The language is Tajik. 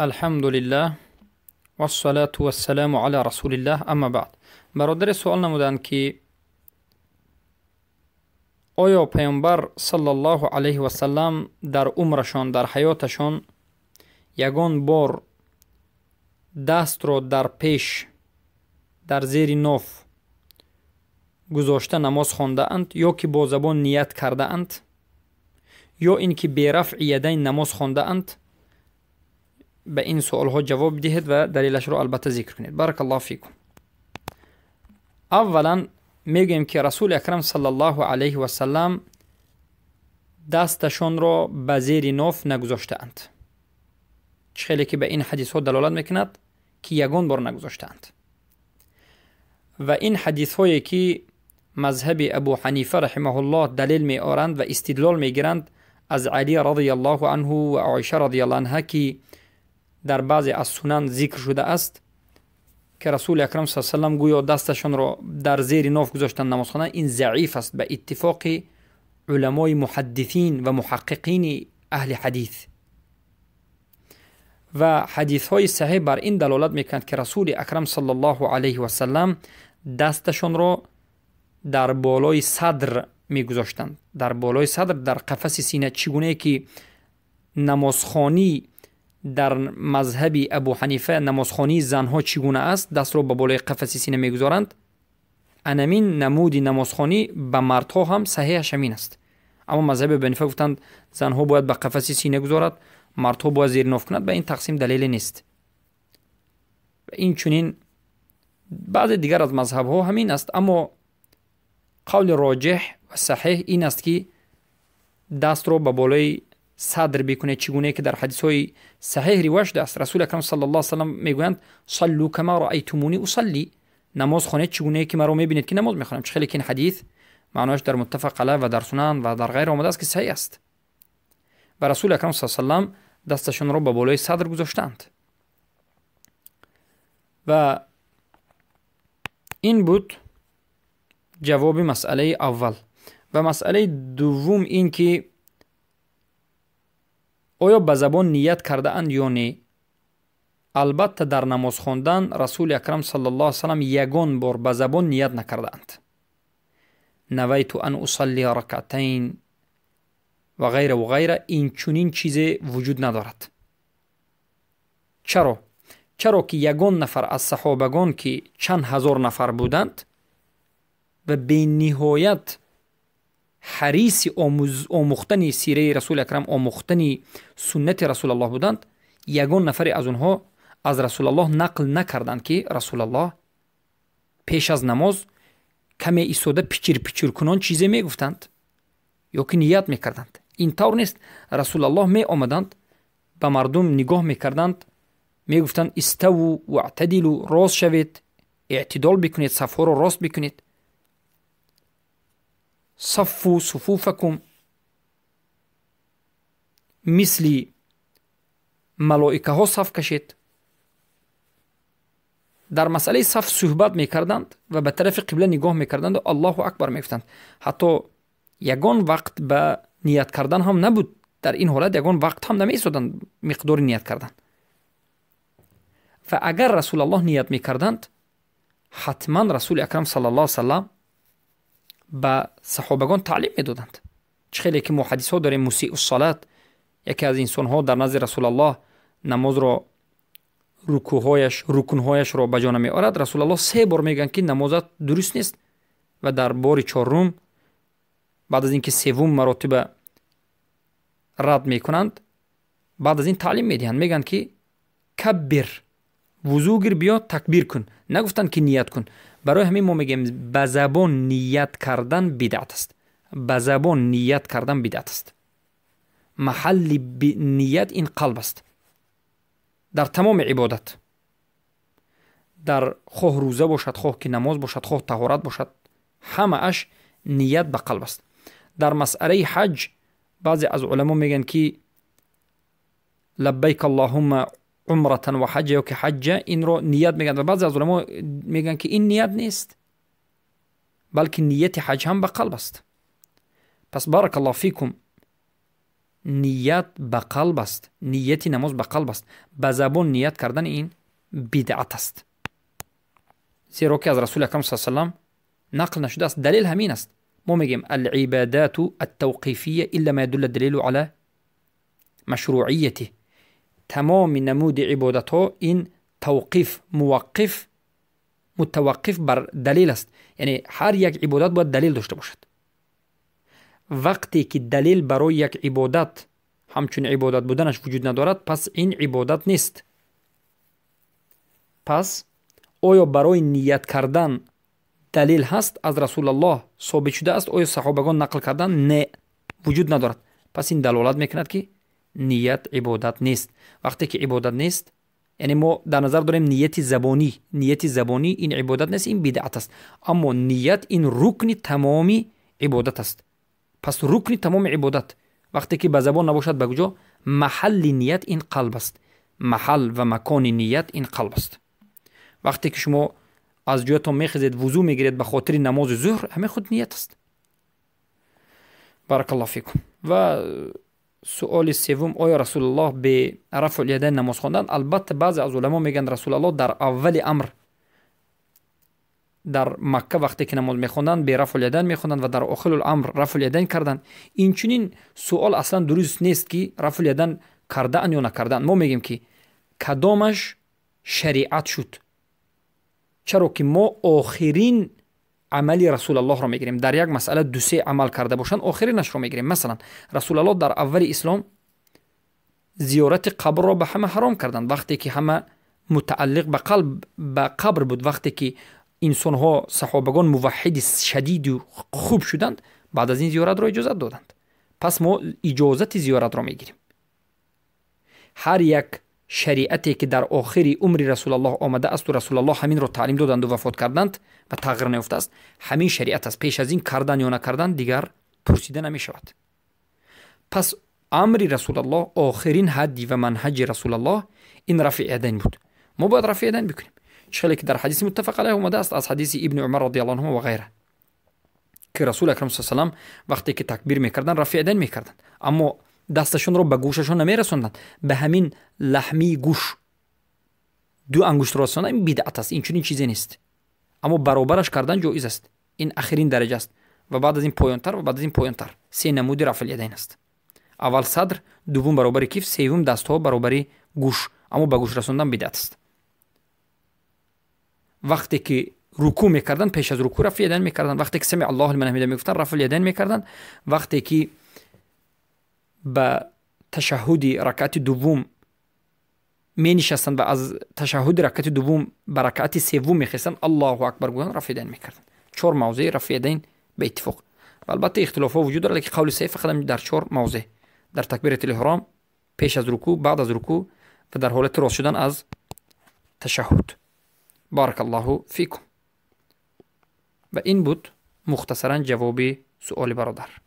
Алҳамдулиллаҳ вассалату вассаламу ала расулиллаҳ, амма баъд. Бародаре суол намуданд, ки оё Паёмбар саллаллоҳу алайҳи васаллам дар умрашон, дар ҳаёташон ягон бор дастро дар пеш, дар зери ноф гузошта намоз хондаанд ё ки бо забон ният кардаанд, ё ин ки бе рафъи ядайн намоз хондаанд? Ба ин суолҳо ҷавоб диҳед ва далелашро албатта зикр кунед. Баракаллоҳу фикум. Аввалан мегӯем, ки Расули Акрам саллаллоҳу алайҳи васаллам дасташонро ба зери ноф нагузоштаанд. Чӣ хеле ки ба ин ҳадисҳо далолат мекунад, ки ягон бор нагузоштаанд. Ва ин ҳадисҳое ки мазҳаби Абу Ҳанифа раҳимаҳуллоҳ далел меоранд ва истидлол мегиранд аз Али радиаллоҳу анҳу ва Оиша радиаллоҳу анҳа, ки дар баъзе аз сунан зикр шудааст, ки Расули Акрам с салам гӯё дасташонро дар зери ноф гузоштанд намоз хондан, ин заиф аст ба иттифоқи уламои муҳаддисин ва муҳаққиқини аҳли ҳадис. Ва ҳадисҳои саҳеҳ бар ин далолат мекунад, ки Расули Акрам саллаллоҳу алайҳи васаллам дасташонро дар болои садр мегузоштанд, дар болои садр, дар қафаси сина. Чӣ гунае ки намозхонӣ дар мазҳаби Абу Ҳанифа, намозхонии занҳо чӣ гуна аст, дастро ба болои қафаси сина мегузоранд, анамин намуди намозхонӣ ба мардҳо ҳам саҳеҳаш ҳамин аст. Аммо мазҳаби Абу Ҳанифа гуфтанд, занҳо бояд ба қафаси сина гузорад, мардҳо бояд зери ноф кунад. Ба ин тақсим далеле нест. Инчунин баъзе дигар аз мазҳабҳо ҳамин аст, аммо қавли роҷеҳ ва саҳеҳ ин аст, ки дастро ба болои садр бикунед, чӣ гунае ки дар ҳадисҳои саҳеҳ ривоят шудааст. Расули Акрам саллаллоҳу алайҳи васаллам мегӯянд: «Саллу кама раайтумуни усалли», намоз хонед, чӣ гунае ки маро мебинед, ки намоз мехонам. Чӣ хеле ки ин ҳадис маънояш дар муттафақ алайҳ ва дар сунан ва дар ғайр омадааст, ки саҳеҳ аст. Ва Расули Акрам с саллам дасташонро ба болои садр гузоштаанд. Ва ин буд ҷавоби масъалаи аввал. Ва масъалаи дуввум ин ки оё ба забон ният кардаанд ё не? Албатта, дар намоз хондан Расули Акрам саллаллоҳу алайҳи васаллам ягон бор ба забон ният накардаанд. «Навайту ан усаллия ракатайн» ва ғайра ва ғайра, инчунин чизе вуҷуд надорад. Чаро? Чаро ки ягон нафар аз саҳобагон, ки чанд ҳазор нафар буданд ва бениҳоят ҳариси омӯхтани сираи Расули Акрам, омӯхтани суннати Расулаллоҳ буданд, ягон нафаре аз онҳо аз Расулаллоҳ нақл накарданд, ки Расулаллоҳ пеш аз намоз каме истода, пичир пичиркунон чизе мегуфтанд ё ки ният мекарданд. Ин тавр нест. Расулаллоҳ меомаданд, ба мардум нигоҳ мекарданд, мегуфтанд: «Иставу ваътадилу», рост шавед, эътидол бикунед, сафҳоро рост бикунед, «Саффу суфуфакум», мисли малоикаҳо саф кашед. Дар масъалаи саф суҳбат мекарданд ва ба тарафи қибла нигоҳ мекарданду «Аллоҳу акбар» мегуфтанд. Ҳатто ягон вақт ба ният кардан ҳам набуд. Дар ин ҳолат ягон вақт ҳам намеистоданд миқдори ният кардан. Ва агар Расулаллоҳ ният мекарданд, ҳатман Расули Акрам саллаллоҳу салам ба саҳобагон таълим медоданд. Чӣ хеле ки мо ҳадисҳо дорем, мусиуссалат, яке аз инсонҳо дар назди Расулаллоҳ намозро, рукӯъҳояш, рукунҳояшро ба ҷо намеорад. Расулаллоҳ се бор мегӯянд, ки намозат дуруст нест, ва дар бори чорум, баъд аз ин ки севум маротиба рад мекунанд, баъд аз ин таълим медиҳанд, мегӯянд, ки «Каббир», вузӯ гир, биё, такбир кун. Нагуфтанд, ки ният кун. Барои ҳамин мо мегӯем, ба забон ният кардан бидъат аст. Ба забон ният кардан бидъат аст. Маҳалли ният ин қалб аст дар тамоми ибодат, дар хоҳ рӯза бошад, хоҳ ки намоз бошад, хоҳ таҳорат бошад, ҳамааш ният ба қалб аст. Дар масъалаи ҳаҷ баъзе аз уламо мегӯянд, ки «Лаббайк аллоҳумма умратан ва ҳаҷа» ё ки «ҳаҷҷа», инро ният мегӯянд, ва баъзе аз уламо мегӯянд, ки ин ният нест, балки нияти ҳаҷ ҳам ба қалб аст. Пас, баракаллоҳу фикум. Ният ба қалб аст, нияти намоз ба қалб аст. Ба забон ният кардан ин бидъат аст, зеро ки аз Расули Акрам с салам нақл нашудааст. Далел ҳамин аст. Мо мегӯем: алибадату аттавқифия илла ма ядулла далилу ала машруияти. Тамоми намуди ибодатҳо ин тавқиф, муваққиф, мутаваққиф бар далел аст. Яъне ҳар як ибодат бояд далел дошта бошад. Вақте ки далел барои як ибодат ҳамчун ибодат буданаш вуҷуд надорад, пас ин ибодат нест. Пас оё барои ният кардан далел ҳаст, аз Расулаллоҳ собит шудааст? Оё саҳобагон нақл кардан? Не, вуҷуд надорад. Пас ин далолат мекунад, ки ният ибодат нест. Вақте ки ибодат нест, яъне мо дар назар дорем нияти забонӣ. Нияти забонӣ ин ибодат нест, ин бидъат аст. Аммо ният ин рукни тамоми ибодат аст. Пас рукни тамоми ибодат вақте ки ба забон набошад, ба куҷо? Маҳалли ният ин қалб аст. Маҳал ва макони ният ин қалб аст. Вақте ки шумо аз ҷоятон мехезед, вузӯ мегиред ба хотири намози зуҳр, ҳамин худ ният аст. Баракаллоҳу фикум. Ва суоли севум: оё Расулуллоҳ бе рафъул ядайн намоз хонданд? Албатта, баъзе аз уламо мегӯянд, Расулаллоҳ дар аввали амр дар Макка вақте ки намоз мехонданд, бе рафъул ядайн мехонданд ва дар охирул амр рафъул ядайн карданд. Инчунин суол аслан дуруст нест, ки рафъул ядайн кардаанд ё накардаанд. Мо мегӯем, ки кадомаш шариат шуд, чаро ки мо охирин амали Расулаллоҳро мегирем. Дар як масъала дусе амал карда бошанд, охиринашро мегирем. Масалан, Расулаллоҳ дар аввали ислом зиёрати қабрро ба ҳама ҳаром карданд, вақте ки ҳама мутааллиқ ба қалб ба қабр буд. Вақте ки инсонҳо, саҳобагон муваҳҳиди шадиду хуб шуданд, баъд аз ин зиёратро иҷозат доданд. Пас мо иҷозати зиёратро мегирем. Ҳар як шариате ки дар охири умри Расулаллоҳ омада асту Расулаллоҳ ҳаминро таълим доданду вафот карданд ва тағйир наёфтааст, ҳамин шариат аст. Пеш аз ин кардан ё накардан дигар пурсида намешавад. Пас амри Расулаллоҳ, охирин ҳадди ва манҳаҷи Расулаллоҳ ин рафъи ядайн буд. Мо бояд рафъи ядайн бикунем, чӣ хеле ки дар ҳадиси муттафақ алайҳ омадааст, аз ҳадиси Ибни Умар радиаллоҳу анҳу ва ғайра, ки Расули Акрам салам вақте ки такбир мекарданд, рафъи ядайн мекарданд, аммо дасташонро ба гӯшашон намерасонданд, ба ҳамин лаҳмии гӯш ду ангуштро расондан ин бидъат аст, инчунин чизе нест. Аммо баробараш кардан ҷоиз аст. Ин ахирин дараҷа аст ва баъд аз ин поёнтар, ва баъд аз ин поёнтар. Се намуди рафъул ядайн аст: аввал садр, дуввум баробари киф, севум дастҳо баробари гӯш, аммо ба гӯш расондан бидъат аст. Вақте ки рукӯъ мекарданд, пеш аз рукӯъ рафъи ядайн мекарданд. Вақте ки самиъ Аллоҳу лиман ҳамида мегуфтанд, рафъул ядайн мекарданд. Вақте ки ба ташаҳҳуди ракъати дуввум менишастанд ва аз ташаҳҳуди ракъати дуввум ба ракъати севум мехестанд, Аллоҳу акбар гӯянд, рафъи ядайн мекарданд. Чор мавзеи рафъи ядайн ба иттифоқ. Ва албатта, ихтилофҳо вуҷуд дорад, лекин қавли саҳеҳ фақат дар чор мавзеъ: дар такбиратул эҳром, пеш аз рукӯъ, баъд аз рукӯъ ва дар ҳолати рост шудан аз ташаҳҳуд. Баракаллоҳу фикум. Ва ин буд мухтасаран ҷавоби суоли бародар.